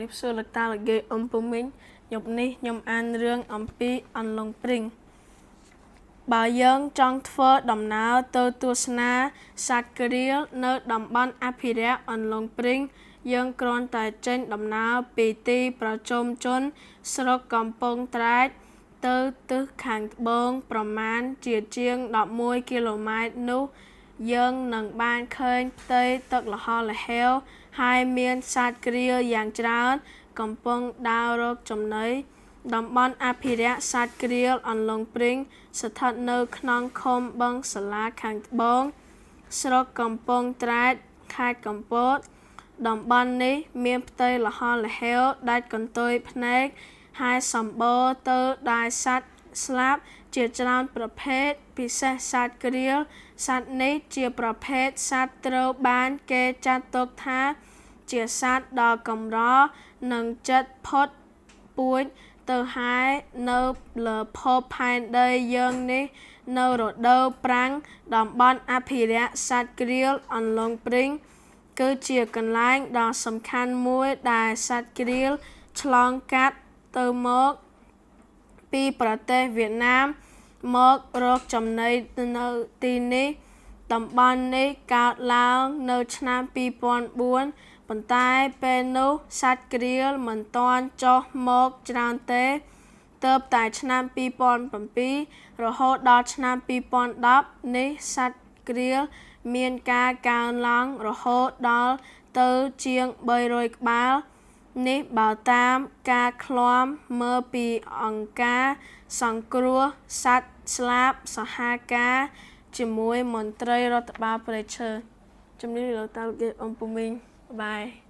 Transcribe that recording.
រាបសួរលោកតាលោកយាយអ៊ំពូមីងយប់នេះខ្ញុំអានរឿងអំពីអន្លង់ព្រីងបើយើងចង់ធ្វើដំណើរទៅទស្សនាសត្វក្រៀលនៅតំបន់អភិរក្សអន្លង់ព្រីងយើងគ្រាន់តែចេញដំណើរពីទីប្រជុំជនស្រុកកំពង់ត្រាចទៅទិសខាងត្បូងប្រមាណជាជាង11គីឡូម៉ែត្រនោះយើងនឹងបានឃើញផ្ទៃទឹកល្ហល្ហេវហើយមានសត្វក្រៀលយ៉ាងច្រើនកំពុងដើររកចំណីតំបន់អភិរក្សសត្វក្រៀលអន្លង់ព្រីងស្ថិតនៅក្នុងឃុំបឹងសាលាខាងត្បូងស្រុកកំពង់ត្រាចខេត្តកំពតតំបន់នេះមានផ្ទៃល្ហល្ហេវដាច់កន្ទុយភ្នែកហើយសម្បូរទៅដោយសត្វស្លាបជាច្រើនប្រភេទពិសេសសត្វក្រៀលសត្វនេះជាប្រភេទសត្វត្រូវបានគេចាត់ទុកថាជាសត្វដ៏កម្រនិងជិតផុតពូជទៅហើយនៅលើភពផែនដីយើងនេះនៅរដូវប្រាំងតំបន់អភិរក្សសត្វក្រៀលអន្លង់ព្រីងគឺជាកន្លែងដ៏សំខាន់មួយដែលសត្វក្រៀលឆ្លងកាត់ទៅមកពីប្រទេសវៀតណាមមករកចំណីនៅទីនេះតំបន់នេះកើតឡើងនៅឆ្នាំ2004ប៉ុន្តែពេលនោះសត្វក្រៀលមិនទាន់ចុះមកច្រើនទេទើបតែឆ្នាំ2007រហូតដល់ឆ្នាំ2010នេះសត្វក្រៀលមានការកើនឡើងរហូតដល់ទៅជាង300ក្បាលនេះបើតាមការឃ្លាំមើលពីអង្គការសង្គ្រោះសត្វស្លាបសហការជាមួយមន្ត្រីរដ្ឋបាលព្រៃឈើជំរាបលោកតាលោកយាយអ៊ំពូមីងបាយ។